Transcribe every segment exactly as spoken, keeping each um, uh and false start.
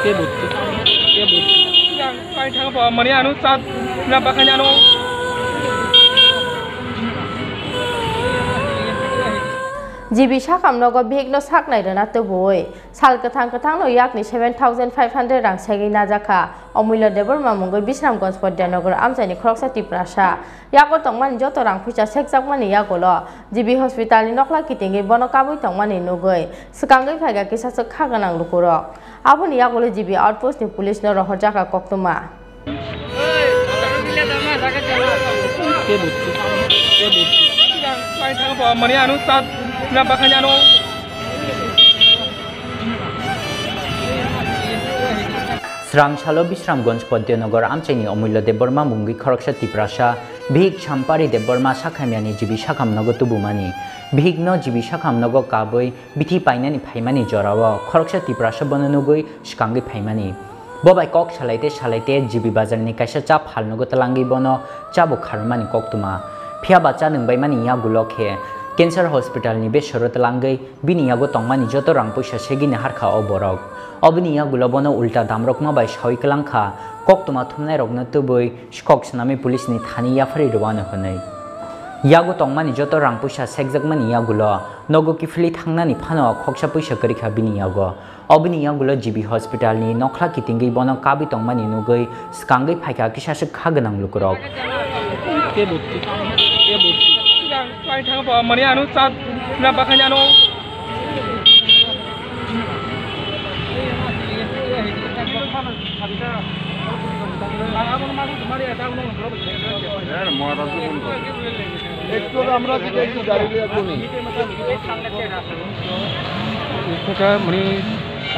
G B sakam nogo bihikno saknai rwna tubui sal kwthang kwthangno yakni seven thousand five hundred rang segwi najakha. Omulya Debbarma mungwi Bisramganj Podyanagar amchaini khoroksa Tiprasa. Yago tongmani joto rang puisa sekjakmani yagulo G B hospitalni nokla kitingwi bono kabwi tongmani nugwi swkangwi phaikha kisaswk kha gwnang lukurok. Aboni yagulo G B outpostni policeno rohorjakha koktwma. Srang salo Bisramganj Podyanagar amchaini Omulya Debbarma mungwi khoroksa Tiprasa bihik Sampari Debbarma sakhamyani G B sakam nogo tubumani. Bihikno G B sakam nogo kabwi bithi painani phaimani jorao khoroksa Tiprasa bono nugwi swkangwi phaimani. Bo bai kok salaite salaite G B bazarni kaisa cha phalnogo twlangwi bono chabo kharwmani koktwma. Phiyaba cha nwngbaimani yagulo khe Cancer Hospitalni besoro twlangwi bini yago tongmani joto rang puisa segini harkha o borok. Oboni yagulo bono ulta damrokma bai sawi kwlangkha, koktwma thumnairokno tubui kok swnamwi policeni thani yapharwi rwano hwnwi. Yago tongmani joto rang puisa sekjakmani yagulo nogo kiphilwi thangnani phano khoksa puisa kwrwikha bini yago. Obini yagulo G B hospitalni nokla kitingwi bono kabwi tongmani nugwi swkangwi phaikha kisaswk kha gwnang lukurok. Actually, আমরা যেটা একটু গাড়ি নিয়ে আসবো নি। থাকা মানে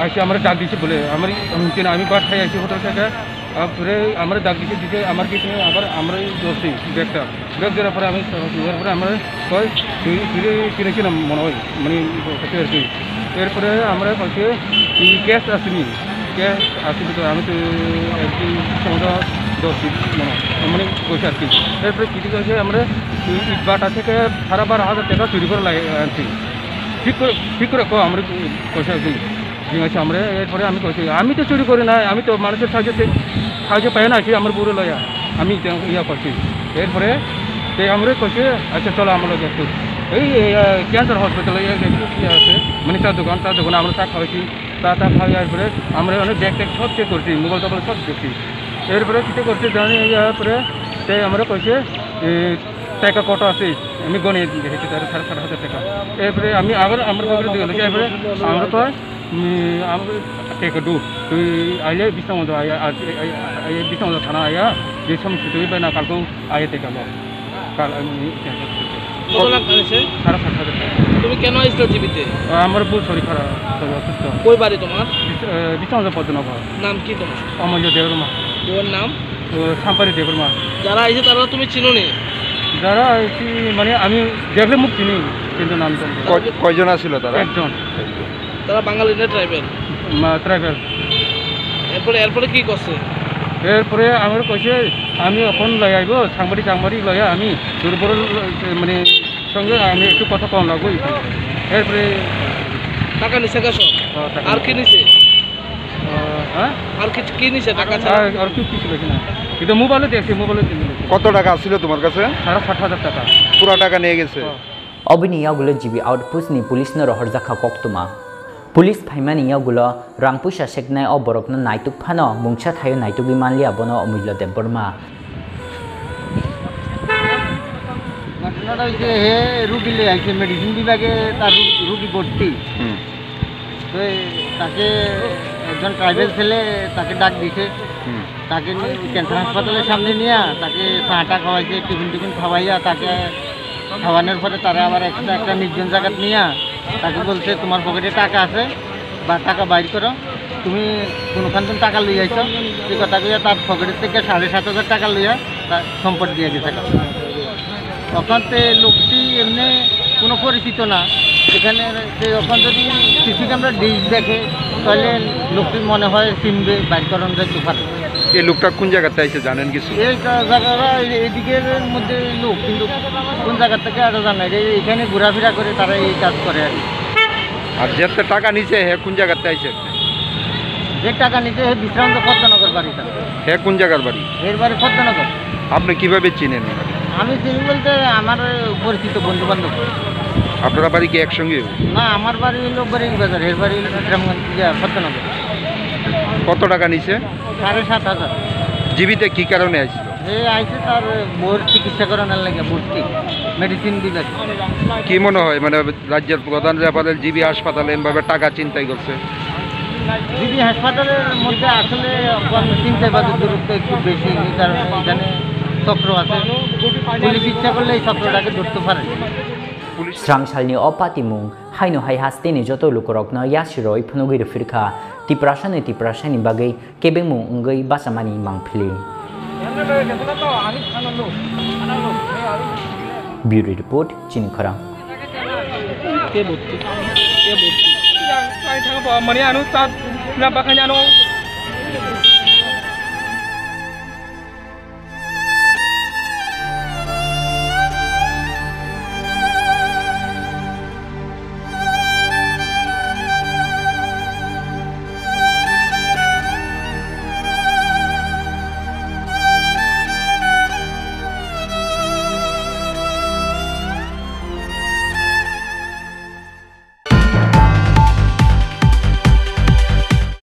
আইসে আমরা ডাক দিছে বলে, আমার আমি, আমি বাসায় আইসি হোটেল থেকে, তারপরে আমরা ডাক দিছে, দিতে আমার কি তুমি আবার আমরাই ধরছি ব্যাগটা। ব্যাগ ধরার পরে আমি, ধরার পরে আমরা কয়, "তুই, তুই রে, তুই রে কি নাম মনে হয়?" মানে, হচ্ছে আর কি। এরপরে আমরা কইছে, "এই ক্যাশ আসেনি, ক্যাশ আসেনি তো আমি তো একদিন সমাজা দশ দিন মনে হয়, মানে, কইছে আর কি।" এরপরে কিছু কইছে আমরা এই ইটভাটা থেকে সাড়ে বারো হাজার টাকা চুরি করে লাই-, আনছি। ঠিক করে, ঠিক করে কো, আমরা কইছে আর কি। জিজ্ঞাসা আমরা, এরপরে আমি কইছি, "আমি তো চুরি করি না, আমি তো মানুষের সাহায্য চে-, সাহায্য পাই না, সে আমার বউরে লয়া।" আমি ইটা ইয়া করছি। এরপরে তে আমরা কইছে, "আচ্ছা, চলো আমার লগে একটু।" এই, এই, আহ, ক্যান্সার হসপিটালে এক, একটু ইয়ে আছে, মানে চা দোকান, চা দোকানে আমরা চা খাওয়াইছি। চা, চা খাওয়াই এরপরে আমরা অনেক ব্যাগ ট্যাগ সব চেক করছি, মোবাইল টোবাইল সব দেখছি। এরপরে কিতা করছে জানি, ইয়ার পরে তে আমরা কইছে, এ, টাকা কত আছে? আমি গনে দেখেছি তার সাড়ে সাত হাজার টাকা। এরপরে আমি আবার আমার পকেটে দিয়ে গেছি। এরপরে আমরা তো, উম, আমরা টাকা দু, তুই আইলে বিশটা মতো আইয়া, আজ, আই, আই, আই, বিশটা মতো থানা আইয়া, যে সমস্যা তুই পাই না, কালকেও আইয়া টাকা লো। কাল আমি টাকা দিতে। কত লাখ আনিছে? সাড়ে সাত হাজার টাকা। তুমি কেন আসছো জিবিতে? আমার বউ শরীর খারাপ, তো অসুস্থ। কই বাড়ি তোমার? বিশ-, আহ, বিশটা মতো পদ্মনগর। নাম কি তোমার? অমূল্য দেববর্মা। বউয়ের নাম? ও, সাম্পারি দেববর্মা। যারা আইছে তারা তুমি চিনো নি? যারা আইছি, মানে, আমি দেখলে মুখ চিনি, কিন্তু নাম জানি না। কয়-, কয়জন আছিল তারা? একজন। তারা বাঙালি না ট্রাইবেল? মা, ট্রাইবেল। এরপরে, এরপরে কি করছে? এরপরে আমার কইছে, "আমি এখন লই আইবো, সাংবাদিক টাংবাদিক লইয়া আমি দুর্বল, মানে, সঙ্গে আমি একটু কথা কম লাগবো।" এরপরে টাকা নিছে কে সব? হ্যাঁ, টাকা আর কি নিছে। নিছে? আহ, হ্যাঁ? আর কি, কি নিছে টাকা ছাড়া? আর, আর কি, কি ছিল কি না? এটা মোবাইলে দেখছি, মোবাইলে দেখছি। কত টাকা ছিল তোমার কাছে? সাড়ে সাত হাজার টাকা। পুরা টাকা নিয়ে গেছে? হ্যাঁ। Obini yagulo G B outpost ni police no rohorjakha koktwma. Police phaimani yagulo rang puisa seknai o borokno naituk phano mungsa thaio naitugwi manliya bono Omulya Debbarma. ঘটনাটা হয়েছে, হে রুগী লই আইছে, মেডিসিন বিভাগে তার রু-, রুগী ভর্তি। হুম। তো এই তাকে একজন ট্রাইবেল ছেলে তাকে ডাক দিছে। হুম। তাকে নিয়ে ক্যান্সার হাসপাতালের সামনে নিয়ে তাকে চাটা খাওয়াইছে, টিফিন টিফিন খাওয়াইয়া তাকে খাওয়ানোর পরে তারা আবার একটা, একটা নির্জন জায়গাত নিয়ে তাকে বলছে, "তোমার পকেটে টাকা আছে বা টাকা বাইর করো।" তুমি কোনোখান থেকে টাকা লই আইছো, এই কথা কইয়া তার পকেট থেকে সাড়ে সাত হাজার টাকা লইয়া তার সম্পদ দিয়ে গেছে। তখন তো এই লোকটি এমনি কোনো পরিচিত না, এখানে তো এখন যদি সিসি ক্যামেরা ডিশ দেখে, তাহলে লোকটি মনে হয় চিনবে, বাইর করানো যায় তো পারে। এই লোকটা কোন জায়গাতে আইছে জানেন কিছু? এই জা-, জায়গাটা এই, এইদিকের মধ্যে লোক, কিন্তু কোন জায়গা থেকে আরো জানা যায়, এখানে ঘোরাফেরা করে তারা এই কাজ করে আর কি। আর যেতে টাকা নিছে, হে কোন জায়গাতে আইছে? যে টাকা নিতে, হে বিশ্রামগঞ্জ পদ্মনগর বাড়ি তার। হে কোন জায়গার বাড়ি? এর বাড়ি পদ্মনগর। আপনি কিভাবে চিনেন ওনাকে? আমি চিনি বলতে আমার পরিচিত বন্ধু বান্ধব। আপনারা বাড়ি কি একসঙ্গে? না, আমার বাড়ি হলো বরেলি বাজার, এর বাড়ি হলো বিশ্রামগঞ্জ, ইয়া, পদ্মনগর। কত টাকা নিছে? সাড়ে সাত হাজার। জিবিতে কি কারণে আসছিল? এ আইছে তার বউর চিকিৎসা করানোর লাগে, ভর্তি, মেডিসিন দিবে। কি মনে হয়, মানে, রাজ্যের প্রধান রেফারেল জিবি হাসপাতালে এভাবে টাকা ছিনতাই করছে? জিবি হাসপাতালের মধ্যে আসলে চিন্তাবাদের দূরত্ব একটু বেশি, এই কারণে এখানে চক্র আছে। পুলিশ ইচ্ছা করলে এই চক্রটাকে ধরতে পারে। Srang salni o patimung haino hai hasteni joto lukurokno yasiroi phunugwi rwphirkha, Tiprasano Tiprasani bagwi kebengmung wngwi bachamani mangphili. Bureau Report, Chini Khorang. Ke bukti, ke bukti. Yang saya tangkap bahwa mani anu tat na bakanya anu.